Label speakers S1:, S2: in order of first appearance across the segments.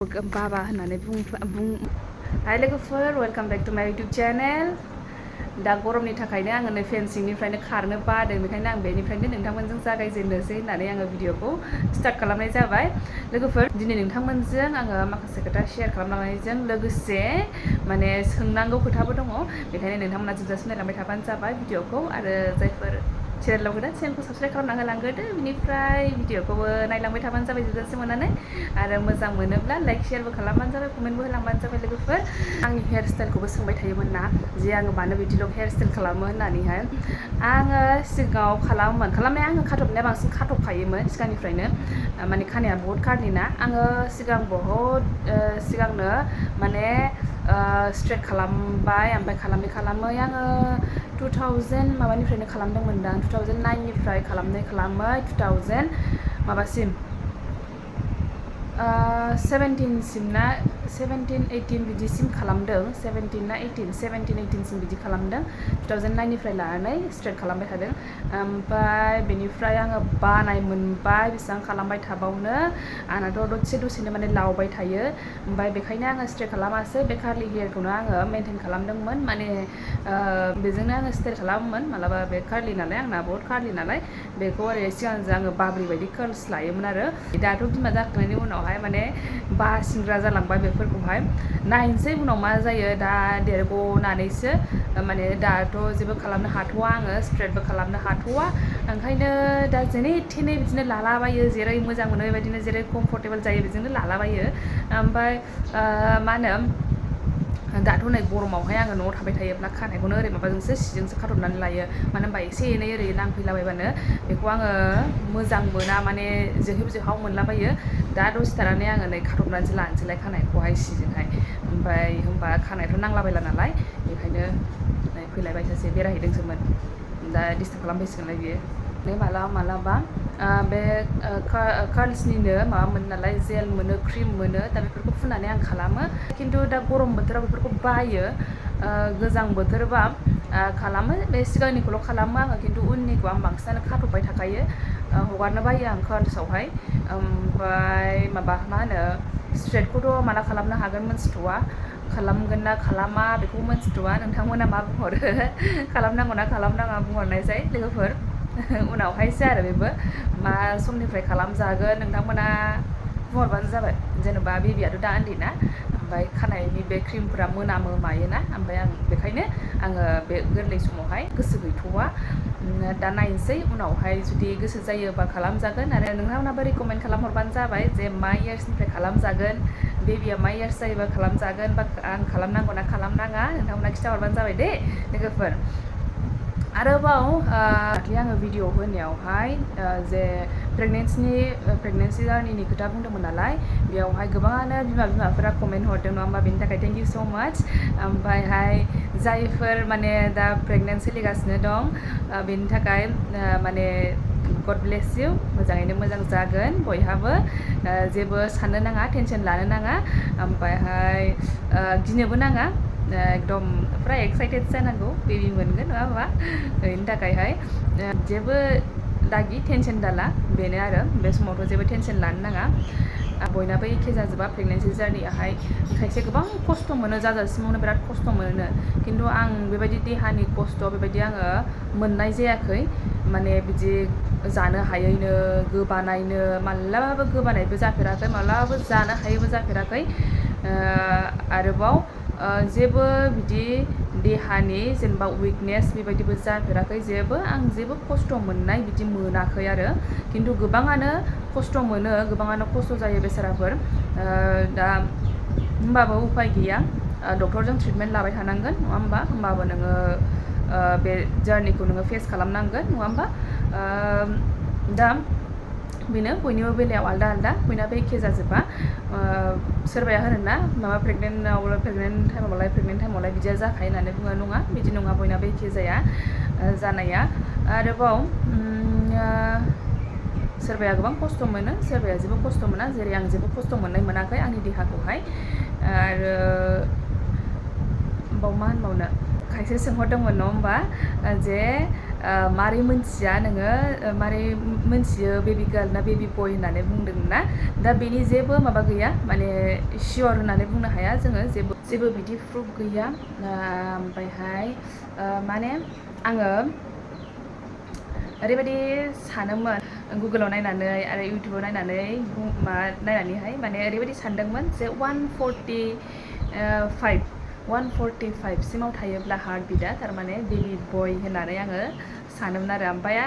S1: बाबा होननानै हाय लोगोफोर वेलकाम बेक टु माय इउटुब चेनेल। दा गरमनि थाखायनो आङो नै फेन सिंनिफ्रायनो खारनो बादों, बेखायनो आं बेनिफ्रायनो नोंथांमोनजों जागायजेननोसै होननानै आङो भिडिअखौ स्टार्ट खालामनाय जाबाय। लोगोफोर दिनै नोंथांमोनजों आङो माखासे खोथा शेयार खालामलांनायजों लोगोसे माने सोंनांगौ खोथाबो दङ, बेखायनो नोंथांमोना जोबजासिम नायलांबाय थाबानो जाबाय भिडिअखौ। आरो जायफोर चेनेलाव गोदान चेनेलखौ साबस्क्राइब खालामना होलांग्रोदो, बिनिफ्राय भिडिअखौबो नायलांबाय थाबानो जाबाय जोबजासिम मोननानै। आरो मोजां मोनोब्ला लाइक शेयारबो खालामबानो जाबाय, कमेन्टबो होलांबानो जाबाय। लोगोफोर आंनि हेयार स्टाइलखौबो सोंबाय थायोमोन ना, जे आङो मानो बिदिल' हेयार स्टाइल खालामो होननानैहाय। आङो सिगाङाव खालामनाया आङो खाथबनाया बांसिन खाथबखायोमोन सिगांनिफ्रायनो, माने खानाया बहुत कारलि ना। आङो सिगां बहुत सिगांनो माने स्ट्रेट खालामबाय, ओमफ्राय खालामै आङो 2000 माबानिफ्रायनो खालामदोंमोन दां, 2009निफ्राय खालामै 2000 माबासिम 17सिम ना 17-18 बिदिसिम खालामदों। 17 ना 17-18सिम बिदि खालामदों। 2009निफ्राय लानानै स्ट्रेट खालामबाय थादों। ओमफ्राय बेनिफ्राय आङो बानाय मोनबाय बेसेबां खालामबाय थाबावनो, आंनाथ' दसेनो माने लावबाय थायो। ओमफ्राय बेखायनो आङो स्ट्रेट खालामासै, बे कारलि हेयारखौनो आङो मेनटेन खालामदोंमोन। माने बेजोंनो आङो स्टाइल खालामोमोन। मालाबा बे कारलि नालाय, आंना बहुत कारलि नालाय, बेखौ ओरै सिगांजों आङो बाब्रि बायदि कार्ल्स लायोमोन। आरो दाथ' बिमा जाखांनायनि उनावहाय माने बासिंग्रा जालांबाय बेफोरखौहाय। नायनोसै उनाव मा जायो, दा देरग'नानैसो माने दाथ' जेबो खालामनो हाथ'वा, आङो स्ट्रेटबो खालामनो हाथ'वा। ओंखायनो दा जेने थेने बिदिनो लालाबायो, जेरै मोजां मोनो बेबायदिनो, जेरै कमफर्टेबल जायो बेजोंनो लालाबायो। ओमफ्राय मा होनो, दाथ' नै गरमावहाय आङो न'आव थाबाय थायोब्ला खानायखौनो ओरै माबाजोंसो सिजोंसो खाथबनानै लायो। मानो होनबा एसे एनै ओरै नांफैलाबायबानो बेखौ आङो मोजां मोना, माने जोहाव मोनलाबायो। दा दसे थानानै आङो नै खाथबनानैसो लानोसैलाय खानायखौहाय सिजोंहाय। ओमफ्राय होनबा खानायथ' नांलाबायला नालाय, बेखायनो नै फैलायबाय सासे बेरायहैदोंसोमोन, दा डिस्टार्ब खालामफैसिगोनलाय बियो। मालाबा बे कार्ल्सनिनो माबा मोनो नालाय, जेल मोनो, क्रिम मोनो, दा बेफोरखौ फुननानै आं खालामो। खिन्थु दा गरम बोथोराव बेफोरखौ बायो। गोजां बोथोरबा खालामो, बे सिगांनिखौल' खालामो आङो, खिन्थु उननिखौ आं बांसिनानो खाथबबाय थाखायो। हगारनो बायो आं कार्ल्सआवहाय। ओमफ्राय माबा मा होनो, स्ट्रेटखौथ' माला खालामनो हागोन मोनथिथ'वा, खालामगोन ना खालामा बेखौ मोनथिथ'वा। नोंथांमोना मा बुंहरो, खालामनांगौ ना खालामनाङा बुंहरनायसै लोगोफोर। उनावहायसो आरो बेबो मा समनिफ्राय खालामजागोन, नोंथांमोना बुंहरबानो जाबाय। जेनेबा बेबियाथ' दा उन्दै ना, ओमफ्राय खानायनि बे क्रिमफोरा मोनामो मायोना, ओमफ्राय बेखायनो आङो बे गोरलै समावहाय गोसो गैथ'वा। दा नायनोसै उनावहाय जुदि गोसो जायोबा खालामजागोन। आरो नोंथांमोनाबो रिकमेन्ड खालामहरबानो जाबाय, जे मा इयार्सनिफ्राय खालामजागोन, बेबिया मा इयार्स जायोबा खालामजागोन, बा आं खालामनांगौ ना खालामनाङा, नोंथांमोना खिन्थाहरबानो जाबाय दे लोगोफोर। आरोबाव दाख्लै आङो भिडिअ होनायावहाय जे प्रेगनेन्सि जार्निनि खोथा बुंदोंमोन नालाय, बेयावहाय गोबाङानो बिमाफोरा कमेन्ट हरदों नङा होमबा, बेनि थाखाय थेंक इउ स' माच। ओमफ्रायहाय जायफोर माने दा प्रेगनेन्ट सोलिगासिनो दं, बेनि थाखाय माने गड ब्लेस इउ, मोजाङैनो मोजां जागोन बयहाबो। जेबो साननो नाङा, टेनसन लानो नाङा, ओमफ्रायहाय गिनोबो नाङा। एकदम फुरा एक्साइटेड जानांगौ, बेबि मोनगोन नङा होमबा, बेनि थाखायहाय जेबो दागि टेनसन दाला, बेनो आरो बे समावथ' जेबो टेनसन लानो नाङा। बयनाबो एखे जाजोबा प्रेगनेन्सि जार्नियाहाय, खायसे गोबां खस्थ' मोनो, जाजासिमावनो बिराद खस्थ' मोनो। खिन्थु आं बेबायदि देहानि खस्थ' बेबायदि आङो मोननाय जायाखै। माने बिदि जानो हायैनो, गोबानायनो मालाबाबो गोबानायबो जाफेराखै, मालाबाबो जानो हायैबो जाफेराखै। आरोबाव जेबो बिदि देहानि जेनेबा उइकनेस बेबायदिबो जाफेराखै, आं जेबो खस्थ' मोननाय बिदि मोनाखै आरो। खिन्थु गोबाङानो खस्थ' मोनो, गोबाङानो खस्थ' जायो बेसाराफोर। दा होमबाबो उफाय गैया, डक्टरजों ट्रिटमेन्ट लाबाय थानांगोन नङा होमबा, होमबाबो नोङो बे जार्निखौ नोङो फेस खालामनांगोन नङा होमबा। दा बेनो बयनिबो बेलायाव आलदा आलदा, बयनाबो एखे जाजोबा। सोरबाया होनोना माबा प्रेगनेन्ट टाइमावलाय बिदिया जाखायो होननानै बुङो, नङा बिदि नङा, बयनाबो एखे जाया जानाया। आरोबाव सोरबाया गोबां खस्थ' मोनो, सोरबाया जेबो खस्थ' मोना, जेरै आं जेबो खस्थ' मोननाय मोनाखै आंनि देहाखौहाय। आरो मा होनबावनो, खायसे सोंहरदोंमोन नङा होमबा, जे मारै मोनथिया नोङो मारै मोनथियो बेबी गार्ल ना बेबी बय होननानै बुंदों ना दा बेनि जेबो माबा गैया माने सियर होननानै बुंनो हाया जोङो जेबो बिदि प्रुफ गैया ओमफ्रायहाय माने आङो ओरैबायदि सानोमोन गुगोलाव नायनानै आरो इउटुबाव नायनानैहाय माने ओरैबायदि सानदोंमोन जे 145 सिमाव थायोब्ला हार्ट बिटआ थारमाने बेबी बय होननानै आङो सानोमोन आरो ओमफ्राय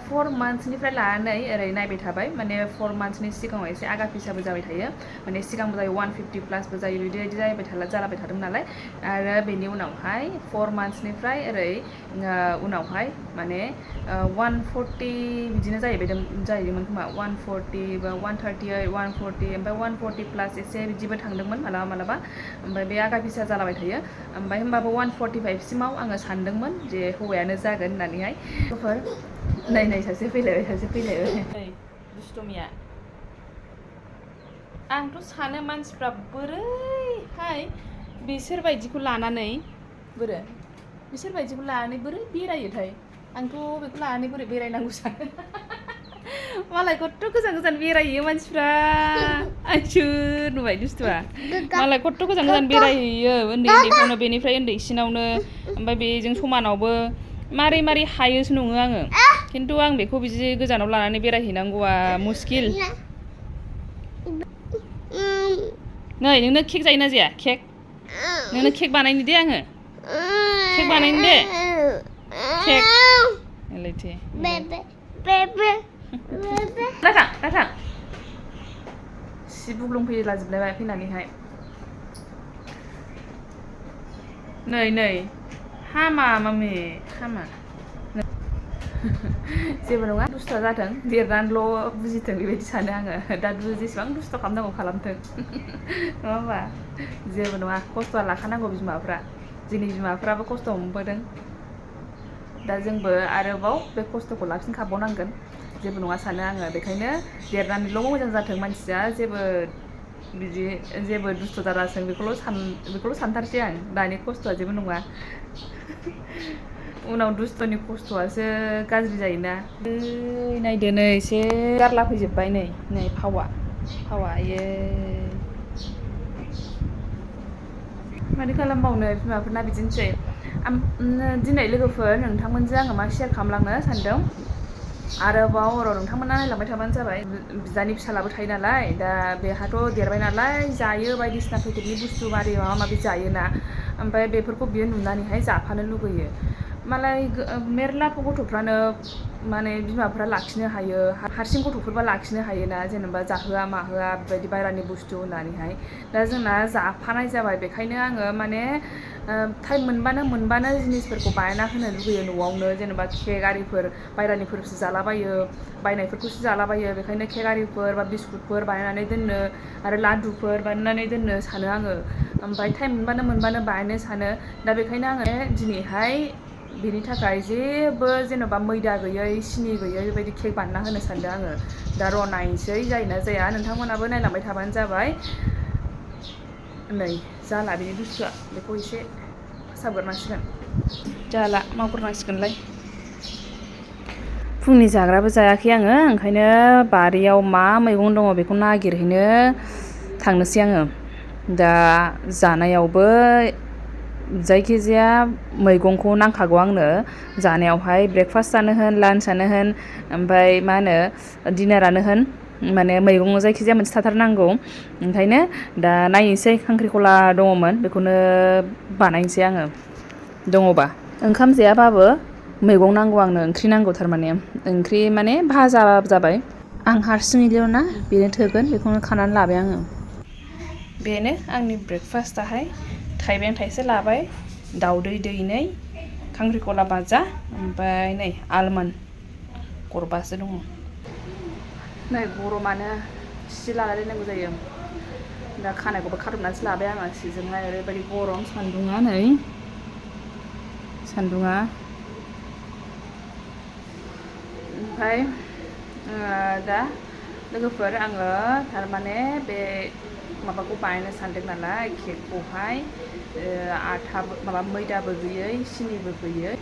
S1: 4 मान्थसनिफ्राय लानानै ओरै नायबाय थाबाय माने 4 मान्थसनि सिगाङाव एसे आगा फिसाबो जाबाय थायो माने सिगांबो जायो 150 प्लासबो जायो बिदि जालाबाय थादों नालाय आरो बेनि उनावहाय 4 मान्थसनिफ्राय ओरै उनावहाय माने 140 बिदिनो जाहैदोंमोन खोमा 140 बा 138 140 ओमफ्राय 140 प्लास एसे बिदिबो थांदोंमोन मालाबा ओमफ्राय बे आगा फिसा जालाबाय थायो ओमफ्राय होमबाबो 145 सिमाव आङो सानदोंमोन जे हौवायानो जागोन होननानैहाय नाय सासे फैलायबाय दुष्टमिया आंथ' सानो मानसिफ्रा बोरैहाय बिसोरबायदिखौ लानानै बोरै बेरायोथाय आंथ' बेखौ लानानै बोरै बेरायनांगौ सानो मालाय खथ्थ' गोजान बेरायहैयो मानसिफ्रा आंसो नुबाय दुस्थुआ मालाय खथ्थ' गोजान बेरायहैयो उन्दैफ्रावनो बेनिफ्राय उन्दैसिनावनो ओमफ्राय बेजों समानावबो मारै हायोसो नङो आङो खिन्थु आं बेखौ बिदि गोजानाव लानानै बेरायहैनांगौआ मुस्किल नै नोंनो केक जायोना जाया केक नोंनो केक बानायनो दे आङो केक बानायनो दे केक दाथां सि बुग्लुंफैलाजोबलायबाय फैनानैहाय नै हामा मामि हामा जेबो नङा दुस्थ'आ जाथों देरनानैल' बुजिथों बेबायदि सानो आङो दा जेसेबां दुस्थ' खालामनांगौ खालामथों नङा होमबा जेबो नङा खस्थ'आ लाखानांगौ बिमाफ्रा जोंनि बिमाफ्राबो खस्थ' मोनबोदों दा जोंबो आरोबाव बे खस्थ'खौ लाफिनखाबावनांगोन जेबो नङा सानो आङो बेखायनो देरनानैल' मोजां जाथों मानसिया जेबो दुस्थ' दाजाथों बेखौल' सानथारसै आं दानि खस्थ'आ जेबो नङा उनाव दुस्थ'नि खस्थ'आसो गाज्रि जायोना नायदो नै एसे गारला फैजोब्बाय नै फावा आयै माथो खालामबावनो बिमाफोरना बिदिनोसै दिनै लोगोफोर नोंथांमोनजों आङो मा शेयार खालामलांनो सानदों आरोबाव नोंथांमोना नायलांबाय थाबानो जाबाय बिदानि फिसालाबो थायो नालाय दा बेहाथ' देरबाय नालाय जायो बायदिसिना पेकेटनि बुस्थु माबा माबि जायोना ओमफ्राय बेफोरखौ बियो नुनानैहाय जाफानो लुगैयो मालाय मेरला गथ'फ्रानो माने बिमाफ्रा लाखिनो हायो हारसिं गथ'फोरबा लाखिनो हायोना जेनेबा जाहोआ माहोआ बेबायदि बायरानि बुस्थु होननानैहाय दा जोंना जाफानाय जाबाय बेखायनो आङो माने टाइम मोनबानो जिनिसफोरखौ बानायना होनो लुगैयो न'आवनो जेनेबा केक आरिफोर बायरानिफोरसो जालाबायो बायनायफोरखौसो जालाबायो बेखायनो केक आरिफोर बा बिस्कुटफोर बानायनानै दोननो आरो लादुफोर बानायनानै दोननो सानो आङो ओमफ्राय टाइम मोनबानो बानायनो सानो दा बेखायनो आङो दिनैहाय बेनि थाखाय जेबो जेनेबा मैदा गैयै सिनि गैयै बेबायदि केक बानायना होनो सानदों आङो दा नायनोसै जायोना जाया नोंथांमोनाबो नायलांबाय थाबानो जाबाय नै जाला बिनि बुस्थुआ बेखौ एसे फोसाबग्रोनांसिगोन जाला मावग्रोनांसिगोनलाय फुंनि जाग्राबो जायाखै आङो ओंखायनो बारियाव मा मैगं दङ बेखौ नागिरहैनो थांनोसै आङो दा जानायावबो जायखिजाया मैगंखौ नांखागौ आंनो जानायावहाय ब्रेकफास्टआनो होन लान्चआनो होन ओमफ्राय मा होनो डिनारानो होन माने मैगं जायखिजाया मोनसे थाथारनांगौ ओंखायनो दा नायनोसै खांख्रिखला दङमोन बेखौनो बानायनोसै आङो दङबा ओंखाम जायाबाबो मैगं नांगौ आंनो ओंख्रि नांगौ थारमाने ओंख्रि माने भाजा जाबाय आं हारसिङैल' ना बेनो थोगोन बेखौनो खानानै लाबाय आङो बेनो आंनि ब्रेकफास्टआहाय थाइबें थाइसे लाबाय दाउदै दैनै खांख्रिखला भाजा ओमफ्राय नै आलमन्ड गरबासो दङ नै गरमानो सि लानानै दोननांगौ जायो दा खानायखौबो खाथबनानैसो लाबाय आङो सिजोंहाय ओरैबायदि गरम सान्दुङा ओमफ्राय दा लोगोफोर आङो थारमाने बे माबाखौ बानायनो सानदों नालाय केकखौहाय मैदाबो गैयै सिनिबो गैयै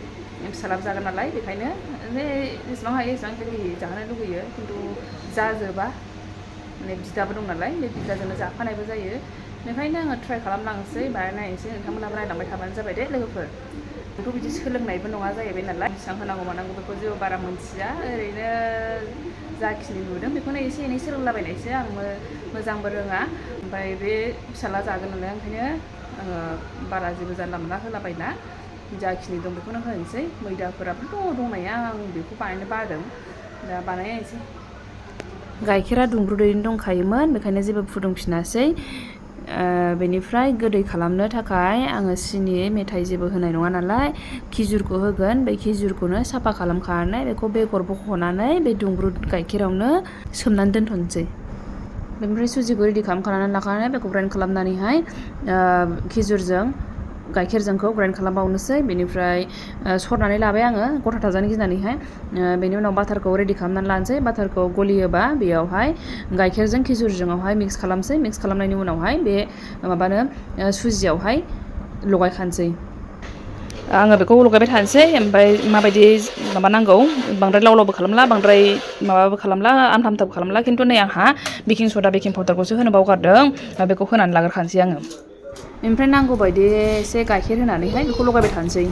S1: फिसालाबो जागोन नालाय बेखायनो जेसेबां हायो एसेबां हेलि जाहोनो लुगैयो खिन्थु जाजोबा माने बिदाबो दं नालाय बे बिदाजोंनो जाफानायबो जायो बेखायनो आङो ट्राइ खालामलांसै बानायनोसै नोंथांमोनहाबो नायलांबाय थाबानो जाबाय दे लोगोफोर आंथ' बिदि सोलोंनायबो नङा जाहैबाय नालाय बेसेबां होनांगौ मानांगौ बेखौ जेबो बारा मोनथिया ओरैनो जाखिनि नुदों बेखौनो एसे एनै सोलोंलाबायनायसो आं मोजांबो रोङा ओमफ्राय बे फिसाला जागोन नालाय ओंखायनो आङो बारा जेबो जानला मोनला होलाबायना जाखिनि दं बेखौनो होनोसै मैदाफोराबो दंनाया आं बेखौ बानायनो बादों दा बानायनोसै गाइखेरा दुंब्रुदैनो दंखायोमोन बेखायनो जेबो फुदुंफिनासै बेनिफ्राय गोदै खालामनो थाखाय आङो सिनि मेथाइ जेबो होनाय नङा नालाय खिजुरखौ होगोन बे खिजुरखौनो साफा खालामखानानै बेखौ बेगर बख'नानै बे दुंब्रुद गाइखेरावनो सोमनानै दोनथ'नोसै बेनिफ्राय सुजिखौ रेडि खालामखानानै लाखानानै बेखौ ग्राइन्ड खालामनानैहाय खिजुरजों गाइखेरजोंखौ ग्राइन्ड खालामबावनोसै बेनिफ्राय सरनानै लाबाय आङो गथा थाजानो गिनानैहाय बेनि उनाव बाटारखौ रेडि खालामनानै लानोसै बाटारखौ गलियोबा बेयावहाय गाइखेरजों खिजुरजोंआवहाय मिक्स खालामसै मिक्स खालामनायनि उनावहाय बे माबानो सुजियावहाय लगायखानोसै आङो बेखौ लगायबाय थानोसै ओमफ्राय माबायदि माबा नांगौ बांद्राय लाव लावबो खालामला बांद्राय माबाबो खालामला आमथा आमथाबो खालामला खिन्थु नै आंहा बेकिं सदा बेकिं पाउदारखौसो होनो बावगारदों बेखौ होनानै लाग्रोखानोसै आङो ओमफ्राय नांगौ बायदि एसे गाइखेर होनानैहाय बेखौ लगायबाय थानोसै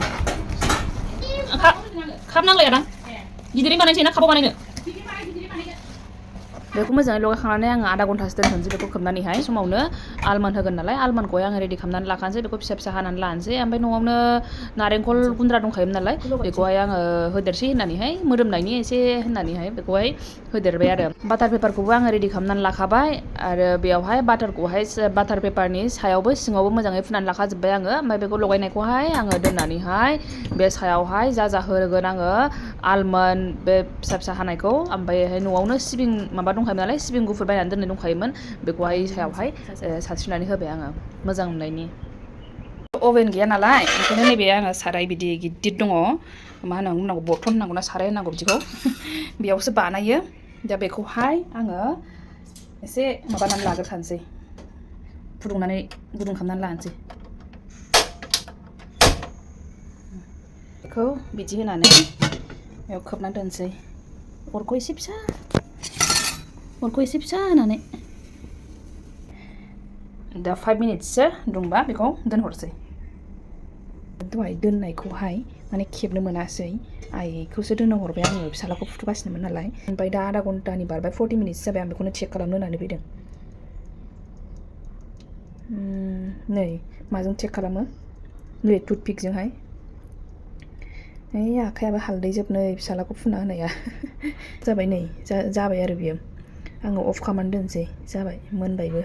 S1: खाप नांलाया दां गिदिरै बानायनोसै ना खापाव बानायनो बेखौ मोजाङै लगायखांनानै आङो आधा घन्टासो दोनथ'नोसै बेखौ खोबनानैहाय समावनो आलमन्ड होगोन नालाय आलमन्डखौहाय आङो रेडि खालामनानै लाखानोसै बेखौ फिसा फिसा हानानै लानोसै ओमफ्राय न'आवनो नारेंखल गुन्द्रा दंखायोमोन नालाय बेखौहाय आङो होदेरसै होननानैहाय मोदोमनायनि एसे होननानैहाय बेखौहाय होदेरबाय आरो बाटार पेपारखौबो आङो रेडि खालामनानै लाखाबाय आरो बेयावहाय बाटारखौहाय बाटार पेपारनि सायावबो सिङावबो मोजाङै फुनानै लाखाजोब्बाय आङो ओमफ्राय बेखौ लगायनायखौहाय आङो दोननानैहाय बे सायावहाय जा होगोन आङो आलमन्ड बे फिसा फिसा हानायखौ ओमफ्रायहाय न'आवनो सिबिं माबा दंखायोमोन नालाय सिबिं गुफुर बायनानै दोननाय दंखायोमोन बेखौहाय सायावहाय सारस्रिनानै होबाय आङो मोजां नुनायनि अभेन गैया नालाय ओंखायनो नैबे आङो साराय बिदि गिदिर दङ मा होनना बुंनांगौ बर्थन होननांगौ ना साराय होननांगौ बिदिखौ बेयावसो बानायो दा बेखौहाय आङो एसे माबानानै लाग्रोखानोसै फुदुंनानै गुदुं खालामनानै लानोसै बेखौ बिदि होनानै बेयाव खोबनानै दोनसै अरखौ एसे फिसा होनानै दा 5 मिनिटसो दुंबा बेखौ दोनहरसै दहाय दोननायखौहाय माने खेबनो मोनासै आइखौसो दोननो हरबाय आङो फिसालाखौ फुथुगासिनोमोन नालाय ओमफ्राय दा आधा घन्टानि बारबाय 40 मिनिटस जाबाय आं बेखौनो चेक खालामनो होननानै फैदों नै माजों चेक खालामो नै टुथपिकजोंहाय आखायाबो हालदै जोब नै फिसालाखौ फुना होनाया जाबाय नै जाबाय आरो बियो आङो अफ खालामनानै दोनसै जाबाय मोनबायबो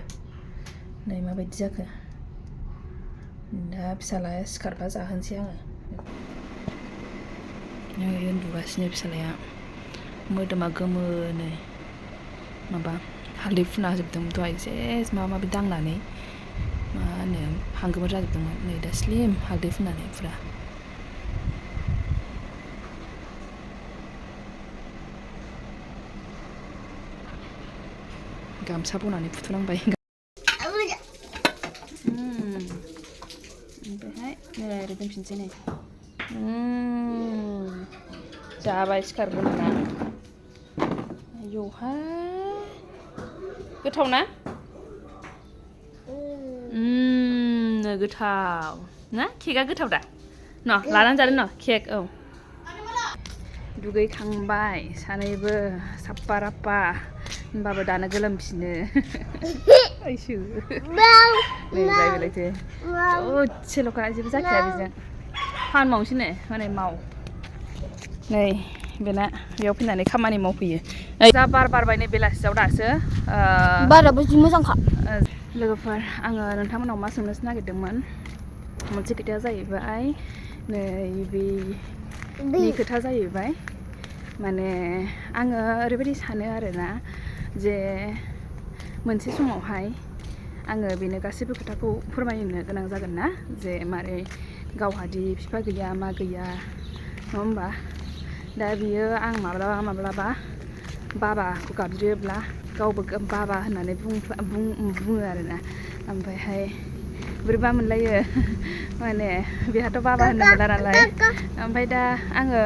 S1: नै माबायदि जाखो दा फिसालाया सिखारबा जाहोनोसै आङो नै उन्दुगासिनो फिसालाया मोदोमा गोमो नै माबा हालदै फुना होजोबदोंमोन दहाय एसे माबा माबि दांनानै मा होनो हांगोमोर जाजोबदोंमोन नै दा स्लिम हालदै फुननानै फुरा गामसा बनानै फुथुनांबाय ओमफ्रायहाय नै रोदोमफिनसै नै जाबाय सिखारग्रोमोना आयौहाय गोथाव ना गोथाव ना केकआ गोथाव दा न लानानै जादो न केक औ दुगैखांबाय सानैबो साफा राफा होनबाबो दानो गोलोमफिनो आइसु नै लायबेलायथो दसेल'खा जेबो जाखाया बेजों खामानि मावनोसै नो माने माव नै बेना बेयाव फैनानै खामानि मावफैयो जा बार बारबाय नै बेलासियाव दासो
S2: बाराबो जि मोजांखा
S1: लोगोफोर आङो नोंथांमोनाव मा सोंनोसो नागिरदोंमोन मोनसे खोथाया जाहैबाय नै बेनि खोथा जाहैबाय माने आङो ओरैबायदि सानो आरोना जे मोनसे समावहाय आङो बेनो गासैबो खोथाखौ फोरमायनो गोनां जागोन ना जे मारै गावहादि बिफा गैया मा गैया नङा होमबा दा बियो आं माब्लाबा बाबाखौ गाबज्रियोब्ला गावबो बाबा होननानै बुङो आरोना ओमफ्रायहाय बोरैबा मोनलायो माने बेहाथ' बाबा होननो मोना नालाय ओमफ्राय दा आङो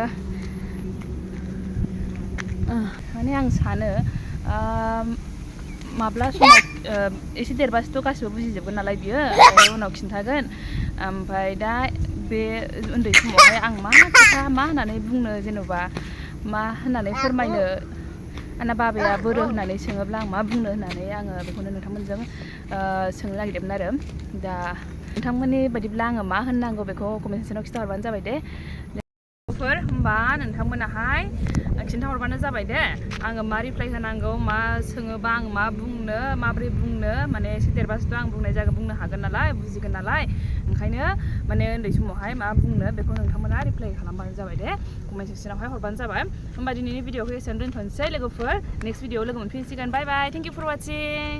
S1: माने आं सानो माब्ला समाव एसे देरबासोथ' गासिबो बुजिजोबगोन नालाय बियो ओमफ्राय उनाव खिन्थागोन ओमफ्राय दा बे उन्दै समावहाय आं मा खोथा मा होननानै बुंनो जेन'बा मा होननानै फोरमायनो आंना बाबाया बोरो होननानै सोङोब्ला आं मा बुंनो होननानै आङो बेखौनो नोंथांमोनजों सोंनो नागिरदोंमोन आरो दा नोंथांमोननि बायदिब्ला आङो मा होननांगौ बेखौ कमेन्ट सेक्सनाव खिन्थाहरबानो जाबाय दे होमबा नोंथांमोनाहाय खिन्थाहरबानो जाबाय दे आङो मा रिप्लाय होनांगौ मा सोङोबा आं मा बुंनो माबोरै बुंनो माने एसे देरबासोथ' आं बुंनाय जागोन बुंनो हागोन नालाय बुजिगोन नालाय ओंखायनो माने उन्दै समावहाय मा बुंनो बेखौ नोंथांमोना रिप्लाय खालामबानो जाबाय दे कमेन्ट सेक्सनावहाय हरबानो जाबाय होमबा दिनैनि भिडिअखौ एसेयावनो दोनथ'नोसै लोगोफोर नेक्स्ट भिडिअआव लोगो मोनफिनसिगोन बाय बाय थेंक इउ फर वाचिं